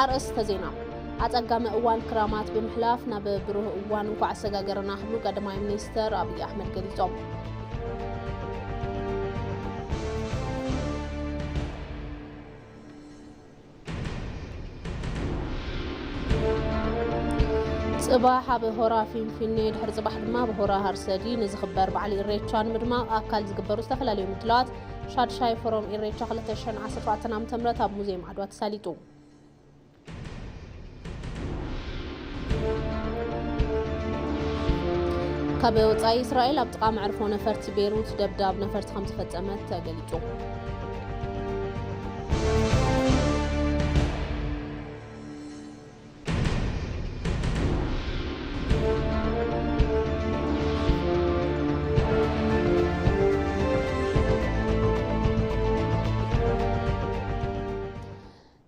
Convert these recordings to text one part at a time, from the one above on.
ኣርእስተ ዜና። ኣጸጋሚ እዋን ክራማት ብምሕላፍ ናብ ብሩህ እዋን እንኳዕ ኣሰጋገረና ክብሉ ቀዳማይ ሚኒስተር ኣብይ ኣሕመድ ገሊጾም። ጽባሕ ኣብ ሆራ ፊንፊኔ፣ ድሕሪ ጽባሕ ድማ ኣብ ሆራ ሃርሰዲ ንዝኽበር በዓል ኢሬቻ ንምድማቕ ኣካል ዝግበሩ ዝተፈላለዩ ምድላዋት ሻድሻይ ፎረም ኢሬቻ ክልተ ሽሕን ዓሰርተ ሸውዓተን ዓመተ ምህረት ኣብ ሙዚየም ዓድዋ ተሳሊጡ። ካብ ወጻኢ፣ እስራኤል ኣብ ጥቓ መዕርፎ ነፈርቲ ቤይሩት ደብዳብ ነፈርቲ ከም ዝፈጸመት ተገሊጹ።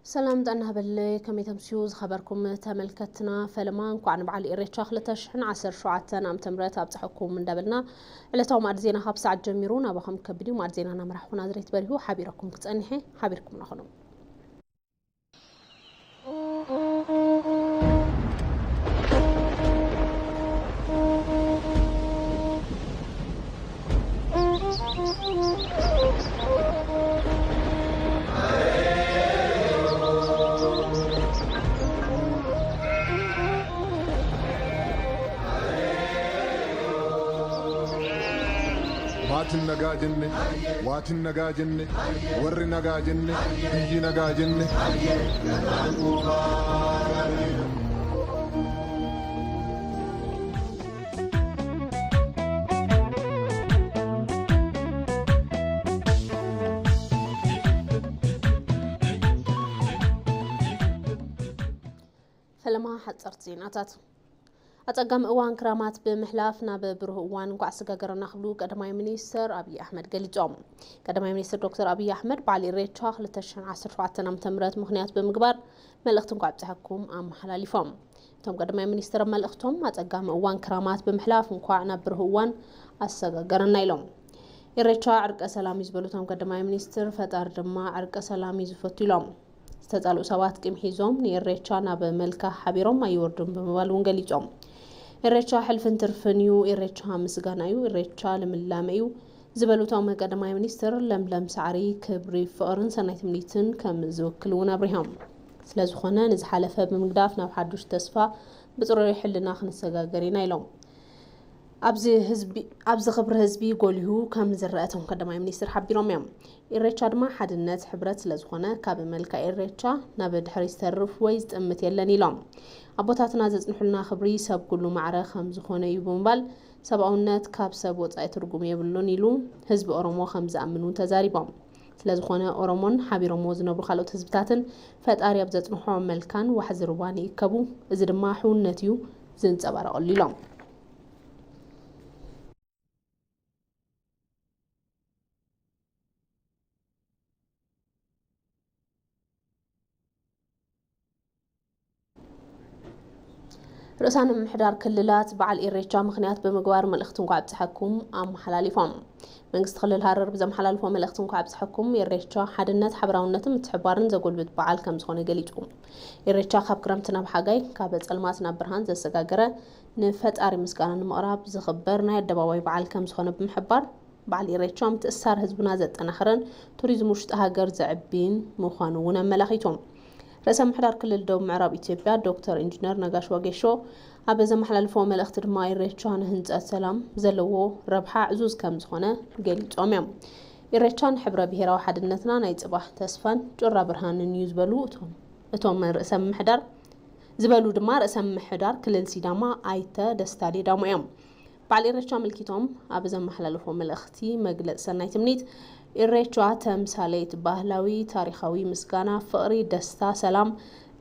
ሰላም ጥዕና ሃበለይ፣ ከመይ ተምስዩ ዝኸበርኩም ተመልከትና? ፈለማ እንኳዕ ንበዓል ኢሬቻ ክልተ ሽሕን ዓሰርተ ሸውዓተን ዓመተ ምህረት ኣብፀሐኩም እንዳበልና፣ ዕለታዊ ማዕድ ዜና ካብ ሰዓት ጀሚሩ ናባኹም ከብድ እዩ። ማዕድ ዜና እናመራሕኹ ናዝሬት በሪሁ ሓቢረኩም ክፀንሐ፣ ሓቢርኩም ናኹኑ። Waatin nagaa jenne, waatin nagaa jenne, warri nagaa jenne, biyyi nagaa jenne. ፈለማ ሓፀርቲ ዜናታት። ኣፀጋሚ እዋን ክራማት ብምሕላፍ ናብ ብሩህ እዋን እንኳዕ ኣሰጋገረና ክብሉ ቀዳማይ ሚኒስተር ኣብይ ኣሕመድ ገሊፆም። ቀዳማይ ሚኒስተር ዶክተር ኣብይ ኣሕመድ በዓል ኢሬቻ ክልተ ሽሕን ዓሰርተ ሸውዓተን ዓመተ ምህረት ምኽንያት ብምግባር መልእኽቲ እንኳዕ ኣብፀሐኩም ኣመሓላሊፎም። እቶም ቀዳማይ ሚኒስተር ኣብ መልእኽቶም ኣፀጋሚ እዋን ክራማት ብምሕላፍ እንኳዕ ናብ ብሩህ እዋን ኣሰጋገረና ኢሎም። ኢሬቻ ዕርቀ ሰላም እዩ ዝበሉ እቶም ቀዳማይ ሚኒስትር፣ ፈጣሪ ድማ ዕርቀ ሰላም እዩ ዝፈቱ ኢሎም። ዝተጣልኡ ሰባት ቂም ሒዞም ንኢሬቻ ናብ መልካ ሓቢሮም ኣይወርዱን ብምባል እውን ገሊጾም። ኢሬቻ ሕልፍን ትርፍን እዩ፣ ኢሬቻ ምስጋና እዩ፣ ኢሬቻ ልምላመ እዩ ዝበሉ እቶም ቀዳማይ ሚኒስትር፣ ለምለም ሳዕሪ ክብሪ፣ ፍቕርን ሰናይ ትምኒትን ከም ዝውክል እውን ኣብሪሆም። ስለዝኾነ ንዝሓለፈ ብምግዳፍ ናብ ሓዱሽ ተስፋ ብጽሩይ ሕልና ክንሰጋገር ኢና ኢሎም። ኣብዚ ህዝቢ፣ ኣብዚ ክብሪ ህዝቢ ጎሊሁ ከም ዝረአ እቶም ቀዳማይ ሚኒስትር ሓቢሮም እዮም። ኢሬቻ ድማ ሓድነት፣ ሕብረት ስለዝኾነ ካብ መልክዕ ኢሬቻ ናብ ድሕሪት ዝተርፍ ወይ ዝጥምት የለን ኢሎም። ኣቦታትና ዘጽንሑልና ክብሪ ሰብ ኩሉ ማዕረ ከም ዝኾነ እዩ ብምባል ሰብኣውነት ካብ ሰብ ወጻኢ ትርጉም የብሉን ኢሉ ህዝቢ ኦሮሞ ከም ዝኣምን እውን ተዛሪቦም። ስለዝኾነ ኦሮሞን ሓቢሮሞ ዝነብሩ ካልኦት ህዝብታትን ፈጣሪ ኣብ ዘጽንሖ መልካን ዋሕዚ ሩባን ይእከቡ፣ እዚ ድማ ሕውነት እዩ ዝንጸባረቐሉ ኢሎም። ርእሳነ ምምሕዳር ክልላት በዓል ኢሬቻ ምኽንያት ብምግባር መልእኽቲ እንኳዕ ኣብፀሐኩም ኣመሓላሊፎም። መንግስቲ ክልል ሃረር ብዘመሓላልፎ መልእኽቲ እንኳዕ ኣብፀሐኩም፣ ኢሬቻ ሓድነት፣ ሓበራውነትን ምትሕብባርን ዘጎልብት በዓል ከም ዝኾነ ገሊፁ። ኢሬቻ ካብ ክረምቲ ናብ ሓጋይ፣ ካብ ፀልማት ናብ ብርሃን ዘሰጋገረ፣ ንፈጣሪ ምስጋና ንምቕራብ ዝኽበር ናይ ኣደባባይ በዓል ከም ዝኾነ ብምሕባር፣ በዓል ኢሬቻ ምትእስሳር ህዝብና ዘጠናኽርን ቱሪዝም ውሽጢ ሃገር ዘዕቢን ምዃኑ እውን ኣመላኺቶም። ርእሰ ምምሕዳር ክልል ደቡብ ምዕራብ ኢትዮጵያ ዶክተር ኢንጂነር ነጋሽ ዋጌሾ ኣብ ዘመሓላልፎ መልእኽቲ ድማ ኢሬቻ ንህንፀት ሰላም ዘለዎ ረብሓ ዕዙዝ ከም ዝኾነ ገሊጾም እዮም። ኢሬቻ ንሕብረ ብሄራዊ ሓድነትና ናይ ጽባሕ ተስፋን ጩራ ብርሃንን እዩ ዝበሉ እቶም እቶም ርእሰ ምምሕዳር ዝበሉ ድማ ርእሰ ምምሕዳር ክልል ሲዳማ ኣይተ ደስታ ሌዳሞ እዮም። በዓል ኢሬቻ ኣመልኪቶም ኣብ ዘመሓላለፎ መልእኽቲ፣ መግለጺ ሰናይ ትምኒት፣ ኢሬቻ ተምሳሌት ባህላዊ፣ ታሪኻዊ ምስጋና፣ ፍቕሪ፣ ደስታ፣ ሰላም፣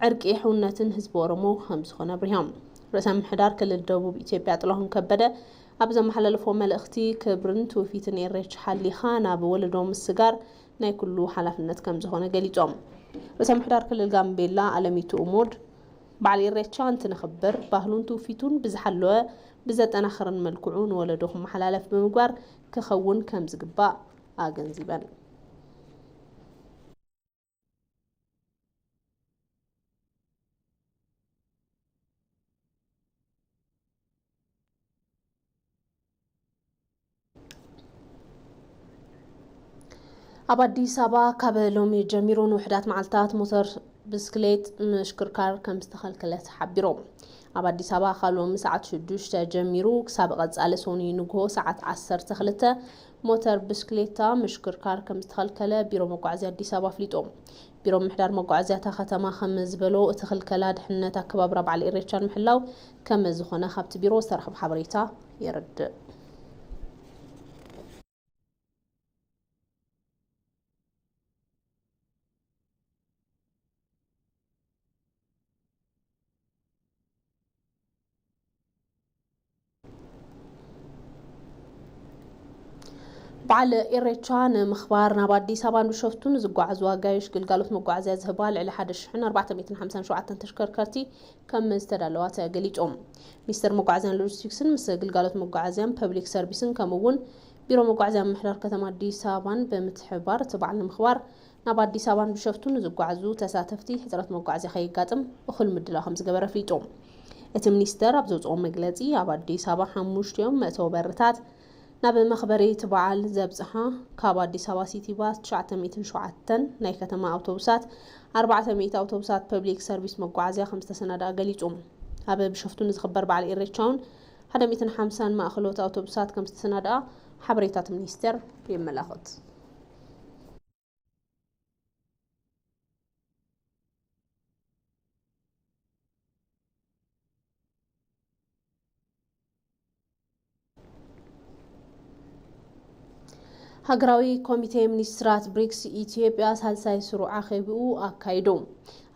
ዕርቂ፣ ሕውነትን ህዝቢ ኦሮሞ ከም ዝኾነ ኣብሪሆም። ርእሰ ምምሕዳር ክልል ደቡብ ኢትዮጵያ ጥላሁን ከበደ ኣብ ዘመሓላለፎ መልእኽቲ፣ ክብርን ትውፊትን ኢሬቻ ሓሊኻ ናብ ወለዶ ምስጋር ናይ ኩሉ ሓላፍነት ከም ዝኾነ ገሊጾም። ርእሰ ምምሕዳር ክልል ጋምቤላ ኣለሚቱ ኡሞድ፣ በዓል ኢሬቻ እንትነኽብር ባህሉን ትውፊቱን ብዝሓለወ፣ ብዘጠናኽርን መልክዑ ንወለዶ ክመሓላለፍ ብምግባር ክኸውን ከም ዝግባእ ኣገንዚበን። ኣብ ኣዲስ ኣበባ ካብ ሎሚ ጀሚሩ ንውሕዳት መዓልታት ሞተር ብስክሌት ምሽክርካር ከም ዝተኸልከለ ተሓቢሩ። ኣብ ኣዲስ ኣበባ ካብ ሎሚ ሰዓት ሽዱሽተ ጀሚሩ ክሳብ ቀጻሊ ሰኑይ ንግሆ ሰዓት ዓሰርተ ክልተ ሞተር ብስክሌታ ምሽክርካር ከም ዝተኸልከለ ቢሮ መጓዓዝያ ኣዲስ ኣበባ ኣፍሊጡ። ቢሮ ምሕዳር መጓዓዝያ እታ ከተማ ከም ዝበሎ፣ እቲ ክልከላ ድሕንነት ኣከባብራ በዓል ኢሬቻ ንምሕላው ከም ዝኾነ ካብቲ ቢሮ ዝተረኽበ ሓበሬታ የረድእ። በዓል ኢሬቻ ንምኽባር ናብ ኣዲስ ኣበባን ቢሾፍቱን ዝጓዓዙ ኣጋይሽ ግልጋሎት መጓዓዝያ ዝህባ ልዕሊ ሓደ ሽሕን ኣርባዕተ ሚእትን ሓምሳን ሸውዓተን ተሽከርከርቲ ከም ዝተዳለዋ ተገሊጹ። ሚኒስቴር መጓዓዝያን ሎጂስቲክስን ምስ ግልጋሎት መጓዓዝያን ፐብሊክ ሰርቪስን ከምኡ እውን ቢሮ መጓዓዝያ ምምሕዳር ከተማ ኣዲስ ኣበባን ብምትሕብባር እቲ በዓል ንምኽባር ናብ ኣዲስ ኣበባን ቢሾፍቱን ንዝጓዓዙ ተሳተፍቲ ሕፅረት መጓዓዝያ ከየጋጥም እኹል ምድላው ከም ዝገበረ ኣፍሊጡ። እቲ ሚኒስቴር ኣብ ዘውፅኦ መግለፂ፣ ኣብ ኣዲስ ኣበባ ሓሙሽቲኦም መእተዊ በርታት ናብ መኽበሪ እቲ በዓል ዘብፅሓ፣ ካብ ኣዲስ ኣበባ ሲቲ ባስ ትሽዓተ ሚእትን ሸውዓተን ናይ ከተማ ኣውቶቡሳት፣ ኣርባዕተ ሚእቲ ኣውቶቡሳት ፐብሊክ ሰርቪስ መጓዓዝያ ከም ዝተሰናድኣ ገሊፁ። ኣብ ቢሾፍቱ ንዝኽበር በዓል ኢሬቻ እውን ሓደ ሚእትን ሓምሳን ማእኸሎት ኣውቶቡሳት ከም ዝተሰናድኣ ሓበሬታ እቲ ሚኒስቴር የመላኽት። ሃገራዊ ኮሚቴ ሚኒስትራት ብሪክስ ኢትዮጵያ ሳልሳይ ስሩዕ ኣኼብኡ ኣካይዱ።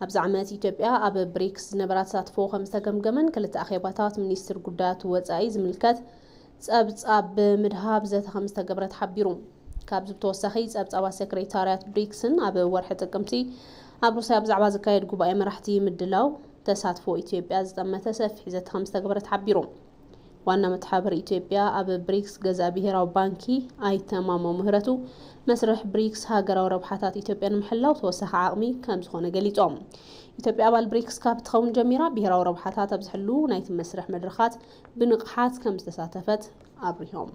ኣብዚ ዓመት ኢትዮጵያ ኣብ ብሪክስ ዝነበራ ተሳትፎ ከም ዝተገምገመን ክልተ ኣኼባታት ሚኒስትር ጉዳያት ወጻኢ ዝምልከት ጸብጻብ ብምድሃብ ዘተ ከም ዝተገብረ ተሓቢሩ። ካብዚ ብተወሳኺ ጸብጻባት ሴክሬታርያት ብሪክስን ኣብ ወርሒ ጥቅምቲ ኣብ ሩስያ ብዛዕባ ዝካየድ ጉባኤ መራሕቲ ምድላው ተሳትፎ ኢትዮጵያ ዝጠመተ ሰፊሕ ዘተ ከም ዝተገበረ ተሓቢሩ። ዋና መተሓብር ኢትዮጵያ ኣብ ብሪክስ ገዛኢ ብሄራዊ ባንኪ ኣይተ ማሞ ምህረቱ፣ መስርሕ ብሪክስ ሃገራዊ ረብሓታት ኢትዮጵያ ንምሕላው ተወሳኺ ዓቕሚ ከም ዝኾነ ገሊጾም። ኢትዮጵያ ኣባል ብሪክስ ካብ ትኸውን ጀሚራ ብሄራዊ ረብሓታት ኣብ ዝሕሉ ናይቲ መስርሕ መድረኻት ብንቕሓት ከም ዝተሳተፈት ኣብሪሆም።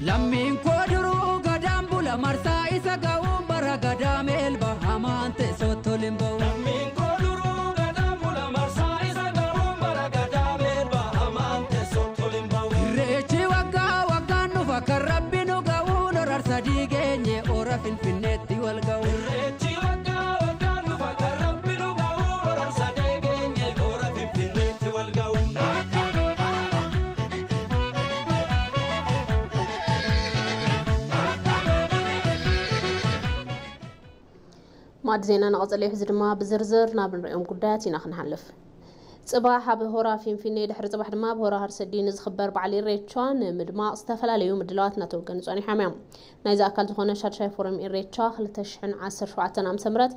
Lammiin koo duruu gadaan bula marsaa isa ga'uun bara gadaa meelba hamaan teessootti ol hin ba'u. Lammiin koo duruu gadaan bula marsaa isa ga'uun bara gadaa meelba hamaan teessootti ol hin ba'u. Irreechi waggaa waggaan dhufa kan rabbi nu ga'uun horar sadii geenye hora finfinneetti wal ga'u. Irreechi waggaa waggaan dhufa kan rabbi nu ga'uun horar sadii geenye hora finfinneetti wal ga'u. ማዕድ ዜና ንቐጽል እዩ። ሕዚ ድማ ብዝርዝር ናብ ንሪኦም ጉዳያት ኢና ክንሓልፍ። ጽባሕ ኣብ ሆራ ፊንፊኔ፣ ድሕሪ ጽባሕ ድማ ኣብ ሆራ ሃርሰዲ ንዝኽበር በዓል ኢሬቻ ንምድማቕ ዝተፈላለዩ ምድላዋት እናተወገኑ ጸኒሖም እዮም። ናይዚ ኣካል ዝኾነ ሻድሻይ ፎረም ኢሬቻ ክልተ ሽሕን ዓሰርተ ሸውዓተን ዓመተ ምህረት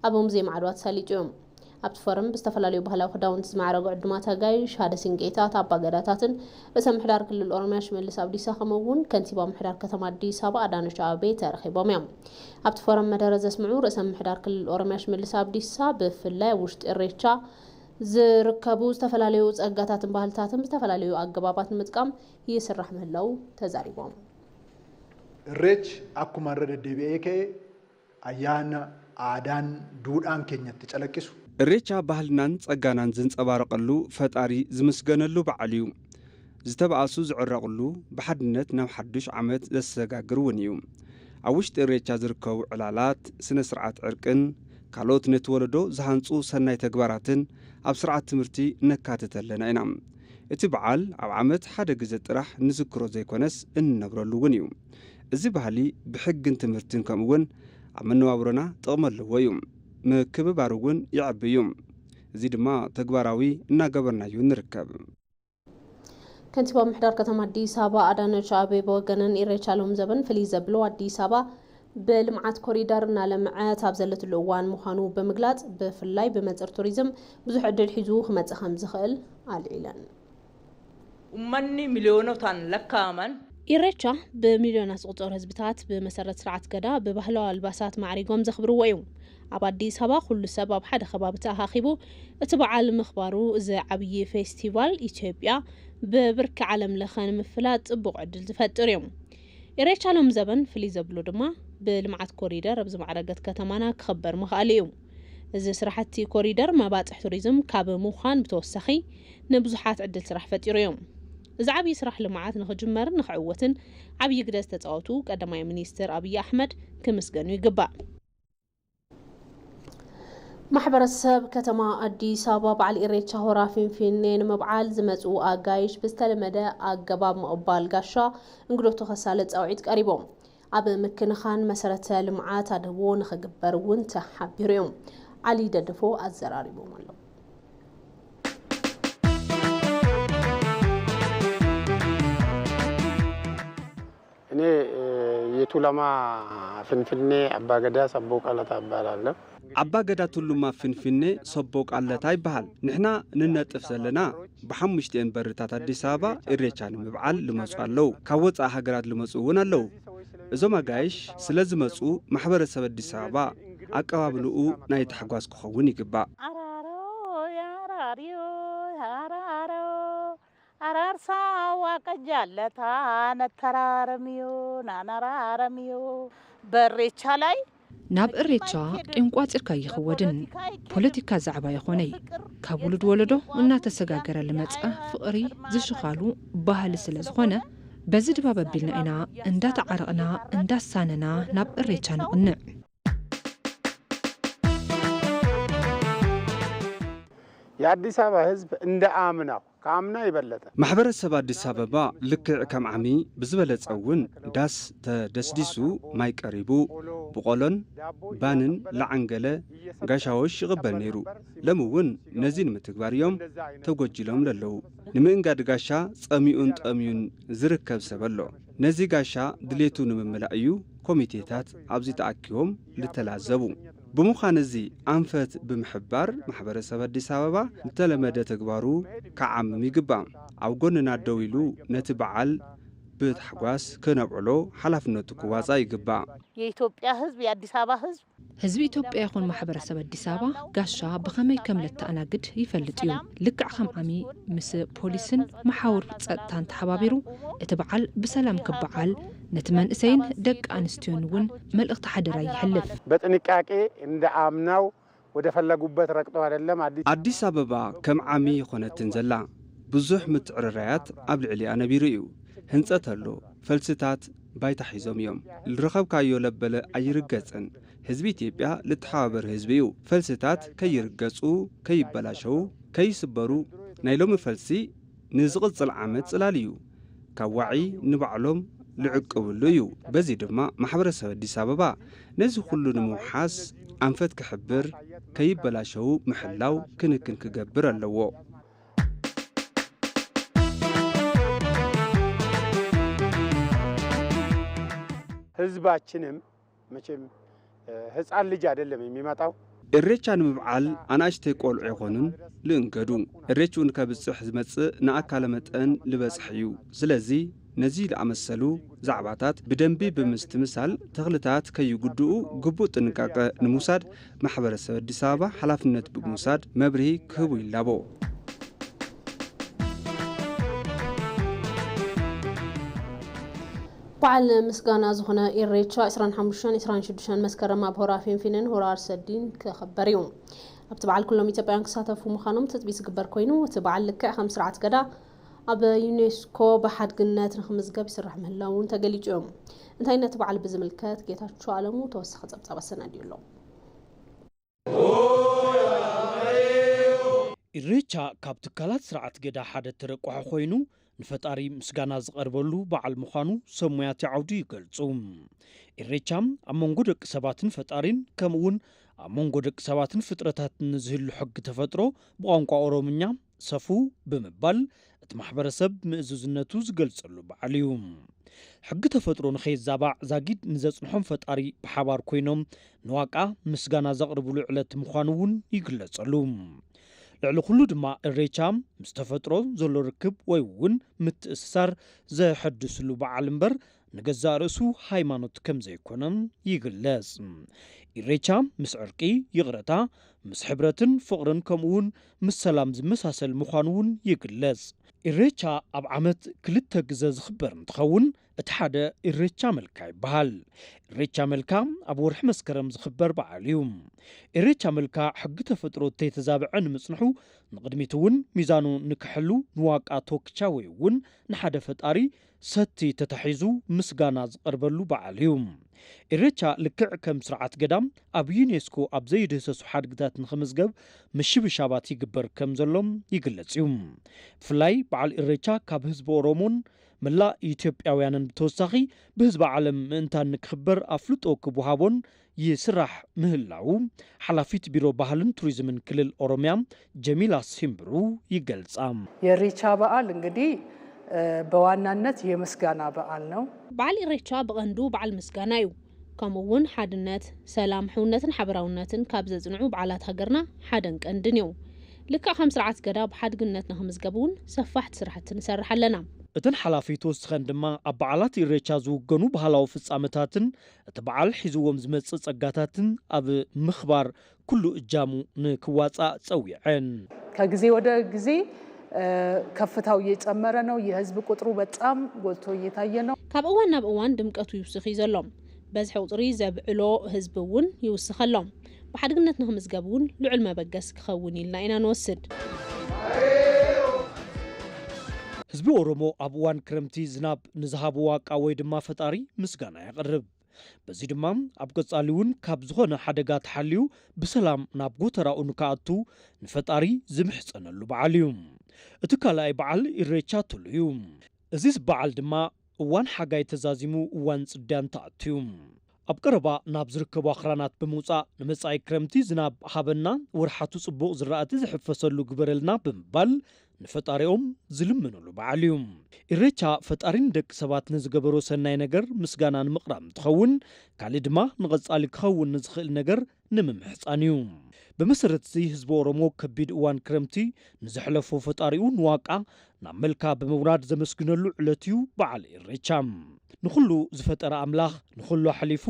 ኣብ ሙዚየም ዓድዋ ተሳሊጡ እዩ። ኣብቲ ፎረም ብዝተፈላለዩ ባህላዊ ክዳውንቲ ዝማዕረጉ ዕዱማት ኣጋይሽ፣ ሓደ ሲንቄታት፣ ኣባገዳታትን ርእሰ ምሕዳር ክልል ኦሮምያ ሽመልስ ኣብዲሳ ከምኡ እውን ከንቲባ ምሕዳር ከተማ ኣዲስ ኣበባ ኣዳነች ኣቤቤ ተረኺቦም እዮም። ኣብቲ ፎረም መደረ ዘስምዑ ርእሰ ምሕዳር ክልል ኦሮምያ ሽመልስ ኣብዲሳ ብፍላይ ኣብ ውሽጢ እሬቻ ዝርከቡ ዝተፈላለዩ ጸጋታትን ባህልታትን ብዝተፈላለዩ ኣገባባት ንምጥቃም ይስራሕ ምህላው ተዛሪቦም። Irreechi akkuma irra deddeebi'ee ka'e ayyaana, aadaan, duudhaan keenya itti calaqqisu. Irreecha ባህልናን ጸጋናን ዝንጸባረቐሉ፣ ፈጣሪ ዝምስገነሉ በዓል እዩ። ዝተባኣሱ ዝዕረቕሉ፣ ብሓድነት ናብ ሓዱሽ ዓመት ዘሰጋግር እውን እዩ። ኣብ ውሽጢ እሬቻ ዝርከቡ ዕላላት፣ ስነ ስርዓት ዕርቅን ካልኦት ነቲ ወለዶ ዝሃንጹ ሰናይ ተግባራትን ኣብ ስርዓት ትምህርቲ ነካትት ኣለና ኢና። እቲ በዓል ኣብ ዓመት ሓደ ግዘ ጥራሕ ንዝክሮ ዘይኮነስ እንነብረሉ እውን እዩ። እዚ ባህሊ ብሕግን ትምህርትን ከምኡ እውን ኣብ መነባብሮና ጥቕሚ ኣለዎ እዩ። ምክብባር እውን ይዕቢ እዩ። እዚ ድማ ተግባራዊ እናገበርናዮ ንርከብ። ከንቲባ ምምሕዳር ከተማ ኣዲስ ኣበባ ኣዳነች ኣቤቤ ብወገነን፣ ኢሬቻ ሎም ዘበን ፍልይ ዘብሎ ኣዲስ ኣበባ ብልምዓት ኮሪደር እናለምዐት ኣብ ዘለትሉ እዋን ምዃኑ ብምግላጽ፣ ብፍላይ ብመንጽር ቱሪዝም ብዙሕ ዕድል ሒዙ ክመጽእ ከም ዝኽእል ኣልዒለን። Uummanni miliyoonootaan lakkaa'aman ኢሬቻ ብሚልዮናት ዝቑጸሩ ህዝብታት ብመሰረት ስርዓት ገዳ ብባህላዊ ኣልባሳት ማዕሪጎም ዘኽብርዎ እዩ። ኣብ ኣዲስ ኣበባ ኩሉ ሰብ ኣብ ሓደ ከባቢ ተኣኻኺቡ እቲ በዓል ምኽባሩ፣ እዚ ዓብዪ ፌስቲቫል ኢትዮጵያ ብብርኪ ዓለም ለኸ ንምፍላጥ ጽቡቕ ዕድል ዝፈጥር እዩ። ኢሬቻ ሎም ዘበን ፍልይ ዘብሎ ድማ ብልምዓት ኮሪደር ኣብ ዝማዕረገት ከተማና ክኽበር ምኽኣሉ እዩ። እዚ ስራሕቲ ኮሪደር መባፅሕ ቱሪዝም ካብ ምዃን ብተወሳኺ ንብዙሓት ዕድል ስራሕ ፈጢሩ እዩ። እዚ ዓብዪ ስራሕ ልምዓት ንኽጅመርን ንኽዕወትን ዓብዪ ግደ ዝተፃወቱ ቀዳማይ ሚኒስትር ኣብይ ኣሕመድ ክምስገኑ ይግባእ። ማሕበረሰብ ከተማ ኣዲስ ኣበባ በዓል ኢሬቻ ሆራ ፊንፊኔ ንምብዓል ዝመፁ ኣጋይሽ ብዝተለመደ ኣገባብ ምቕባል ጋሻ እንግዶቱ ከሳልጥ ፃውዒት ቀሪቦም። ኣብ ምክንኻን መሰረተ ልምዓት ኣድህቦ ንኽግበር እውን ተሓቢሩ እዩ። ዓሊ ደደፎ ኣዘራሪቦም ኣሎ። እኔ የቱለማ ፍንፍኔ አባገዳ ሰቦ ቀለታ እባላለሁ። ኣባ ገዳ ቱሉማ ፍንፍኔ ሰቦ ቃለታ ይበሃል። ንሕና ንነጥፍ ዘለና ብሓሙሽቲኤን በርታት ኣዲስ ኣበባ ኢሬቻ ንምብዓል ልመፁ ኣለዉ። ካብ ወፃኢ ሃገራት ልመፁ እውን ኣለዉ። እዞም ኣጋይሽ ስለ ዝመፁ ማሕበረሰብ ኣዲስ ኣበባ ኣቀባብልኡ ናይ ታሕጓስ ክኸውን ይግባእ። አራርሳ ዋቀጃለታ ነተራረምዮ ናነራረምዮ በሬቻ ላይ ናብ እሬቻ ቂም ቋጺርካ ኣይኽወድን። ፖለቲካ ዛዕባ ይኾነይ። ካብ ውሉድ ወለዶ እናተሰጋገረ ልመጸ ፍቕሪ ዝሽኻሉ ባህሊ ስለ ዝኾነ በዚ ድባብ ኣቢልና ኢና እንዳተዓረቕና እንዳሳነና ናብ እሬቻ ነቕንዕ። የአዲስ አበባ ህዝብ እንደ አምናው ከአምና የበለጠ ማሕበረሰብ ኣዲስ ኣበባ ልክዕ ከም ዓሚ ብዝበለጸ እውን ዳስ ተደስዲሱ ማይ ቀሪቡ ብቆሎን ባንን ለዓንገለ ጋሻዎች ይቕበል ነይሩ። ሎም እውን ነዚ ንምትግባር እዮም ተጎጅሎም ለለዉ። ንምእንጋድ ጋሻ ጸሚኡን ጠምዩን ዝርከብ ሰብ ኣሎ። ነዚ ጋሻ ድሌቱ ንምምላእ እዩ ኮሚቴታት ኣብዚ ተኣኪቦም ልተላዘቡ። ብምዃን እዚ ኣንፈት ብምሕባር ማሕበረሰብ ኣዲስ ኣበባ ዝተለመደ ተግባሩ ክዓምም ይግባእ። ኣብ ጎንና ደው ኢሉ ነቲ በዓል ብታሕጓስ ክነብዕሎ ሓላፍነቱ ክዋፃእ ይግባእ። የኢትዮጵያ ህዝብ የአዲስ አበባ ህዝብ ህዝቢ ኢትዮጵያ ይኹን ማሕበረሰብ ኣዲስ ኣበባ ጋሻ ብኸመይ ከም ለተኣናግድ ይፈልጥ እዩ። ልክዕ ከም ዓሚ ምስ ፖሊስን መሓውር ጸጥታን ተሓባቢሩ እቲ በዓል ብሰላም ክበዓል ነቲ መንእሰይን ደቂ ኣንስትዮን እውን መልእኽቲ ሓደራ ይሕልፍ። በጥንቃቄ እንደ አምናው ወደ ፈለጉበት ረግጠው አይደለም አዲስ ኣዲስ ኣበባ ከም ዓሚ ይኾነትን ዘላ ብዙሕ ምትዕርራያት ኣብ ልዕሊኣ ነቢሩ እዩ። ህንጸት ኣሎ፣ ፈልስታት ባይታ ሒዞም እዮም። ዝረኸብካዮ ለበለ ኣይርገጽን። ህዝቢ ኢትዮጵያ ልተሓባበር ህዝቢ እዩ። ፈልስታት ከይርገጹ፣ ከይበላሸዉ፣ ከይስበሩ ናይ ሎሚ ፈልሲ ንዝቕጽል ዓመት ጽላል እዩ። ካብ ዋዒ ንባዕሎም ልዕቅብሉ እዩ። በዚ ድማ ማሕበረሰብ ኣዲስ ኣበባ ነዚ ኩሉ ንምውሓስ ኣንፈት ክሕብር፣ ከይበላሸዉ ምሕላው ክንክን ክገብር ኣለዎ። ህዝባችንም መቼም ህፃን ልጅ አይደለም የሚመጣው። እሬቻ ንምብዓል ኣናእሽተይ ቆልዑ ኣይኮኑን ልእንገዱ። እሬችኡ ንከብፅሕ ዝመፅእ ንኣካለ መጠን ልበፅሕ እዩ። ስለዚ ነዚ ዝኣመሰሉ ዛዕባታት ብደንቢ ብምስትምሳል ተኽልታት ከይጉድኡ ግቡእ ጥንቃቐ ንምውሳድ ማሕበረሰብ ኣዲስ ኣበባ ሓላፍነት ብምውሳድ መብርሂ ክህቡ ይላቦ። በዓል ምስጋና ዝኾነ ኢሬቻ ዕስራን ሓሙሽተን ዕስራን ሽዱሽተን መስከረም ኣብ ሆራ ፊንፊነን ሆራ ኣርሰዲን ክኽበር እዩ። ኣብቲ በዓል ኩሎም ኢትዮጵያውያን ክሳተፉ ምዃኖም ትፅቢት ዝግበር ኮይኑ፣ እቲ በዓል ልክዕ ከም ስርዓት ገዳ ኣብ ዩኔስኮ ብሓድግነት ንክምዝገብ ይስራሕ ምህላው እውን ተገሊፁ እዩ። እንታይ ነቲ በዓል ብዝምልከት ጌታቸው ኣለሙ ተወሳኺ ፀብፃብ ኣሰናዲኡ ኣሎ። ኢሬቻ ካብ ትካላት ስርዓት ገዳ ሓደ ተረቋሒ ኮይኑ፣ ንፈጣሪ ምስጋና ዝቐርበሉ በዓል ምዃኑ ሰብ ሞያቲ ዓውዲ ይገልጹ። ኢሬቻ ኣብ መንጎ ደቂ ሰባትን ፈጣሪን ከምኡ እውን ኣብ መንጎ ደቂ ሰባትን ፍጥረታትን ንዝህሉ ሕጊ ተፈጥሮ ብቋንቋ ኦሮምኛ ሰፉ ብምባል እቲ ማሕበረሰብ ምእዙዝነቱ ዝገልጸሉ በዓል እዩ። ሕጊ ተፈጥሮ ንኸይዛባዕ ዛጊድ ንዘጽንሖም ፈጣሪ ብሓባር ኮይኖም ንዋቃ ምስጋና ዘቕርብሉ ዕለት ምዃኑ እውን ይግለጸሉ። ልዕሊ ኩሉ ድማ እሬቻ ምስ ተፈጥሮ ዘሎ ርክብ ወይ እውን ምትእስሳር ዘሐድስሉ በዓል እምበር ንገዛእ ርእሱ ሃይማኖት ከም ዘይኮነ ይግለጽ። ኢሬቻ ምስ ዕርቂ፣ ይቕረታ፣ ምስ ሕብረትን ፍቕርን ከምኡ እውን ምስ ሰላም ዝመሳሰል ምዃኑ እውን ይግለጽ። ኢሬቻ ኣብ ዓመት ክልተ ግዘ ዝኽበር እንትኸውን እቲ ሓደ ኢሬቻ መልካ ይበሃል። ኢሬቻ መልካ ኣብ ወርሒ መስከረም ዝኽበር በዓል እዩ። ኢሬቻ መልካ ሕጊ ተፈጥሮ እንተይተዛብዐ ንምጽንሑ ንቕድሚት እውን ሚዛኑ ንክሕሉ ንዋቃ ቶክቻ ወይ እውን ንሓደ ፈጣሪ ሰቲ ተታሒዙ ምስጋና ዝቐርበሉ በዓል እዩ። ኢሬቻ ልክዕ ከም ስርዓት ገዳም ኣብ ዩኔስኮ ኣብ ዘይድህሰሱ ሓድግታት ንኽምዝገብ ምሽብሻባት ይግበር ከም ዘሎም ይግለጽ እዩ። ብፍላይ በዓል ኢሬቻ ካብ ህዝቢ ኦሮሞን መላእ ኢትዮጵያውያንን ብተወሳኺ ብህዝቢ ዓለም ምእንታን ንክኽበር ኣፍልጦ ክወሃቦን ይስራሕ ምህላው ሓላፊት ቢሮ ባህልን ቱሪዝምን ክልል ኦሮሚያ ጀሚላ ሲምብሩ ይገልጻ። የኢሬቻ በዓል እንግዲህ በዋናነት የምስጋና በዓል ነው። በዓል ኢሬቻ ብቐንዱ በዓል ምስጋና እዩ። ከምኡ እውን ሓድነት፣ ሰላም፣ ሕውነትን ሓበራውነትን ካብ ዘጽንዑ በዓላት ሃገርና ሓደን ቀንድን እዩ። ልክዕ ከም ስርዓት ገዳ ብሓድግነት ንኽምዝገብ እውን ሰፋሕቲ ስራሕቲ ንሰርሕ ኣለና። እተን ሓላፊት ወስኸን ድማ ኣብ በዓላት ኢሬቻ ዝውገኑ ባህላዊ ፍጻመታትን እቲ በዓል ሒዝዎም ዝመጽእ ጸጋታትን ኣብ ምኽባር ኩሉ እጃሙ ንክዋጻእ ጸዊዐን። ከግዜ ወደ ግዜ ከፍታው እየጨመረ ነው። የህዝብ ቁጥሩ በጣም ጎልቶ እየታየ ነው። ካብ እዋን ናብ እዋን ድምቀቱ ይውስኽ እዩ ዘሎ። በዝሒ ቁፅሪ ዘብዕሎ ህዝቢ እውን ይውስኸሎም። ብሓድግነት ንኽምዝገብ እውን ልዑል መበገሲ ክኸውን ኢልና ኢና ንወስድ። ህዝቢ ኦሮሞ ኣብ እዋን ክረምቲ ዝናብ ንዝሃቡ ዋቃ ወይ ድማ ፈጣሪ ምስጋና የቕርብ። በዚ ድማ ኣብ ቀጻሊ እውን ካብ ዝኾነ ሓደጋ ተሓልዩ ብሰላም ናብ ጎተራኡ ንክኣቱ ንፈጣሪ ዝምሕጸነሉ በዓል እዩ። እቲ ካልኣይ በዓል ኢሬቻ ቱሉ እዩ። እዚ በዓል ድማ እዋን ሓጋይ ተዛዚሙ እዋን ጽድያ እንትኣቱ እዩ። ኣብ ቀረባ ናብ ዝርከቡ ኣኽራናት ብምውጻእ ንመጻኢ ክረምቲ ዝናብ ሃበና፣ ወርሓቱ ጽቡቕ ዝራእቲ ዝሕፈሰሉ ግበረልና ብምባል ንፈጣሪኦም ዝልምንሉ በዓል እዩ። ኢሬቻ ፈጣሪ ንደቂ ሰባት ንዝገበሮ ሰናይ ነገር ምስጋና ንምቕራብ እንትኸውን፣ ካልእ ድማ ንቐጻሊ ክኸውን ንዝኽእል ነገር ንምምሕጻን እዩ። ብመሰረት እዚ ህዝቢ ኦሮሞ ከቢድ እዋን ክረምቲ ንዘሕለፎ ፈጣሪኡ ንዋቃ ናብ መልካ ብምውራድ ዘመስግነሉ ዕለት እዩ በዓል ኢሬቻ። ንኹሉ ዝፈጠረ ኣምላኽ ንኹሉ ኣሕሊፉ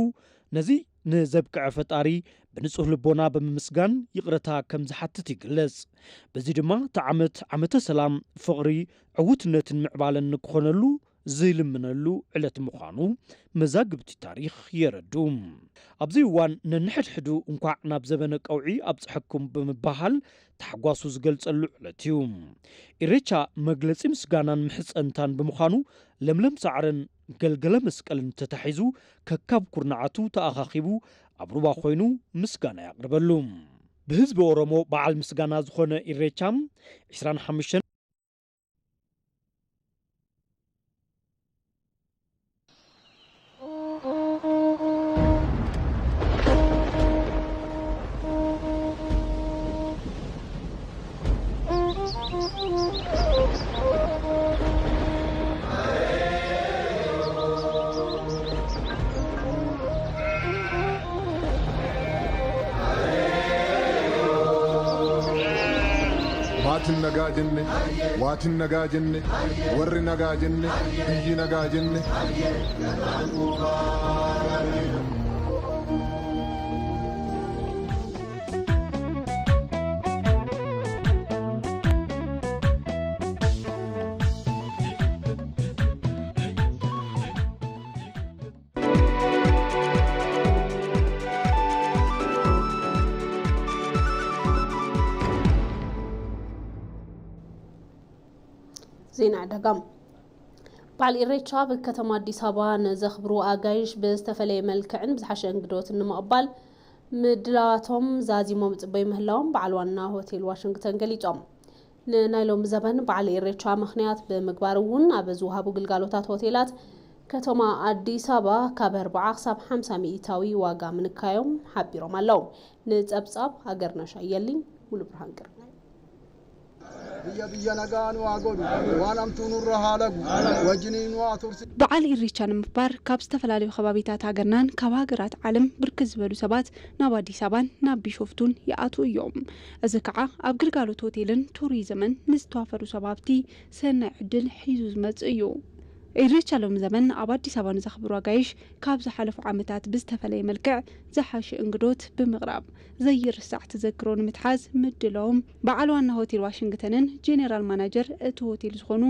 ነዚ ንዘብቅዐ ፈጣሪ ብንጹህ ልቦና ብምምስጋን ይቕረታ ከም ዝሓትት ይግለጽ። በዚ ድማ እቲ ዓመት ዓመተ ሰላም፣ ፍቕሪ፣ ዕውትነትን ምዕባለን ንክኾነሉ ዝልምነሉ ዕለት ምዃኑ መዛግብቲ ታሪኽ የረድኡ። ኣብዚ እዋን ነንሕድሕዱ እንኳዕ ናብ ዘበነ ቀውዒ ኣብፀሐኩም ብምባሃል ታሕጓሱ ዝገልጸሉ ዕለት እዩ። ኢሬቻ መግለጺ ምስጋናን ምሕፀንታን ብምዃኑ ለምለም ሳዕርን ገልገለ መስቀልን ተታሒዙ ከካብ ኩርናዓቱ ተኣኻኺቡ ኣብ ሩባ ኮይኑ ምስጋና የቕርበሉ። ብህዝቢ ኦሮሞ በዓል ምስጋና ዝኾነ ኢሬቻ ዕስራን ሓሙሽተን Maatiin nagaa jenne, waatiin nagaa jenne, warri nagaa jenne, biyyi nagaa jenne. ዜና ዕዳጋ። በዓል ኢሬቻ ኣብ ከተማ ኣዲስ ኣበባ ንዘኽብሩ ኣጋይሽ ብዝተፈለየ መልክዕን ብዝሓሸ እንግዶትን ንምቕባል ምድላዋቶም ዛዚሞም ይፅበዩ ምህላዎም በዓል ዋና ሆቴል ዋሽንግተን ገሊፆም። ንናይ ሎሚ ዘበን በዓል ኢሬቻ ምኽንያት ብምግባር እውን ኣብ ዝወሃቡ ግልጋሎታት ሆቴላት ከተማ ኣዲስ ኣበባ ካብ ኣርብዓ ክሳብ ሓምሳ ሚእታዊ ዋጋ ምንካዮም ሓቢሮም ኣለዉ። ንጸብጻብ ሃገርነሽ ኣየልኝ ሙሉ ብርሃን ቅርናይ። ብየ ብየ ነጋኑ ኣጎዱ ዋናምቱ ኑሮ ሃለጉ ወጅኒ ኑዋ ቱርሲ በዓል ኢሬቻ ንምኽባር ካብ ዝተፈላለዩ ከባቢታት ሃገርናን ካብ ሃገራት ዓለም ብርክት ዝበሉ ሰባት ናብ ኣዲስ ኣበባን ናብ ቢሾፍቱን ይኣትዉ እዮም። እዚ ከዓ ኣብ ግልጋሎት ሆቴልን ቱሪዝምን ንዝተዋፈሩ ሰብ ሃፍቲ ሰናይ ዕድል ሒዙ ዝመጽእ እዩ። ኢሬቻ ሎሚ ዘመን ኣብ ኣዲስ ኣበባ ንዘኽብሩ ኣጋይሽ ካብ ዝሓለፉ ዓመታት ብዝተፈለየ መልክዕ ዝሓሸ እንግዶት ብምቕራብ ዘይርሳዕ ተዘክሮ ንምትሓዝ ምድላዎም በዓል ዋና ሆቴል ዋሽንግተንን ጄኔራል ማናጀር እቲ ሆቴል ዝኾኑ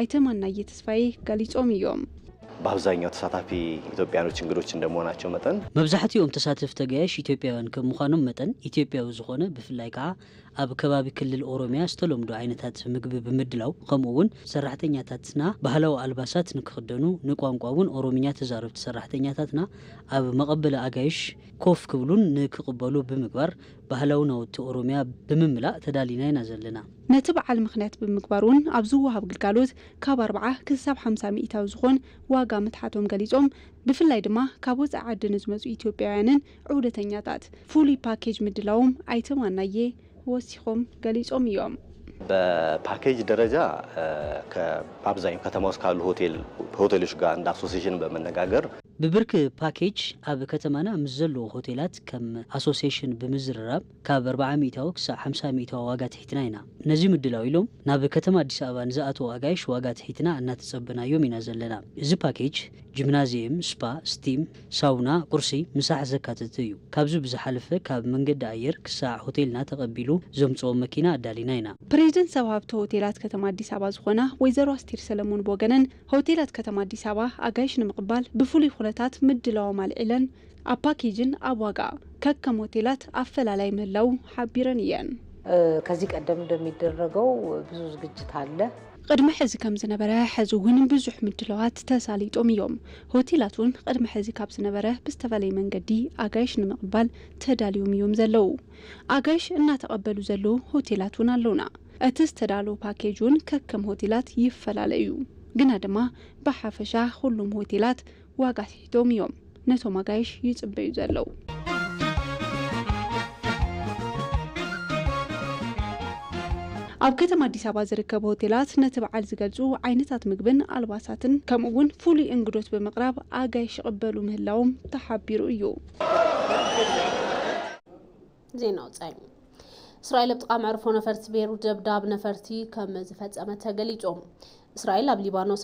ኣይተ ማናየ ተስፋዬ ገሊጾም እዮም። በአብዛኛው ተሳታፊ ኢትዮጵያኖች እንግዶች እንደመሆናቸው መጠን መብዛሕትኦም ተሳተፍቲ ኣጋይሽ ኢትዮጵያውያን ከም ምዃኖም መጠን ኢትዮጵያዊ ዝኾነ ብፍላይ ከዓ ኣብ ከባቢ ክልል ኦሮሚያ ዝተለምዶ ዓይነታት ምግቢ ብምድላው ከምኡ እውን ሰራሕተኛታትና ባህላዊ ኣልባሳት ንክኽደኑ ንቋንቋ እውን ኦሮምኛ ተዛረብቲ ሰራሕተኛታትና ኣብ መቐበሊ ኣጋይሽ ኮፍ ክብሉን ንክቕበሉ ብምግባር ባህላዊ ናውቲ ኦሮምያ ብምምላእ ተዳሊና ኢና ዘለና። ነቲ በዓል ምኽንያት ብምግባር እውን ኣብ ዝወሃብ ግልጋሎት ካብ ኣርብዓ ክሳብ ሓምሳ ሚእታዊ ዝኾን ዋጋ ምትሓቶም ገሊጾም፣ ብፍላይ ድማ ካብ ወፃኢ ዓዲ ንዝመፁ ኢትዮጵያውያንን ዑደተኛታት ፍሉይ ፓኬጅ ምድላዎም ኣይተ ማናየ ወሲኾም ገሊጾም እዮም። በፓኬጅ ደረጃ በአብዛኛው ከተማ ውስጥ ካሉ ሆቴል ሆቴሎች ጋር እንደ አሶሲሽን በመነጋገር ብብርክ ፓኬጅ ኣብ ከተማና ምስ ዘለዉ ሆቴላት ከም ኣሶሲሽን ብምዝርራብ ካብ ኣርብዓ ሚእታዊ ክሳብ ሓምሳ ሚእታዊ ዋጋ ትሒትና ኢና። ነዚ ምድላው ኢሎም ናብ ከተማ ኣዲስ ኣበባ ንዝኣተዉ ኣጋይሽ ዋጋ ትሒትና እናተጸበናዮም ኢና ዘለና። እዚ ፓኬጅ ጂምናዝየም፣ ስፓ፣ ስቲም፣ ሳውና፣ ቁርሲ፣ ምሳሕ ዘካተተ እዩ። ካብዚ ብዝሓለፈ ካብ መንገዲ ኣየር ክሳዕ ሆቴልና ተቐቢሉ ዘምጽኦ መኪና ኣዳሊና ኢና። ፕሬዚደንት ሰብ ሃብቲ ሆቴላት ከተማ ኣዲስ ኣበባ ዝኾና ወይዘሮ ኣስቴር ሰለሞን ብወገነን ሆቴላት ከተማ ኣዲስ ኣበባ ኣጋይሽ ንምቕባል ብፍሉይ ኩነታት ምድላዎም ኣልዒለን ኣብ ፓኬጅን ኣብ ዋጋ ከከም ሆቴላት ኣፈላላይ ምህላው ሓቢረን እየን። ከዚህ ቀደም እንደሚደረገው ብዙ ዝግጅት አለ። ቅድሚ ሕዚ ከም ዝነበረ ሕዚ እውን ብዙሕ ምድላዋት ተሳሊጦም እዮም። ሆቴላት እውን ቅድሚ ሕዚ ካብ ዝነበረ ብዝተፈለየ መንገዲ ኣጋይሽ ንምቕባል ተዳልዮም እዮም ዘለዉ። ኣጋይሽ እናተቐበሉ ዘለዉ ሆቴላት እውን ኣለውና። እቲ ዝተዳለወ ፓኬጅ እውን ከከም ሆቴላት ይፈላለ እዩ። ግና ድማ ብሓፈሻ ኩሉም ሆቴላት ዋጋ ትሒቶም እዮም ነቶም ኣጋይሽ ይጽበዩ ዘለዉ። ኣብ ከተማ ኣዲስ ኣበባ ዝርከቡ ሆቴላት ነቲ በዓል ዝገልጹ ዓይነታት ምግብን ኣልባሳትን ከምኡ እውን ፍሉይ እንግዶት ብምቕራብ ኣጋይሽ ይቕበሉ ምህላዎም ተሓቢሩ እዩ። ዜና ወጻኢ። እስራኤል ኣብ ጥቓ መዕርፎ ነፈርቲ ቤሩት ደብዳብ ነፈርቲ ከም ዝፈጸመት ተገሊጹ። እስራኤል ኣብ ሊባኖስ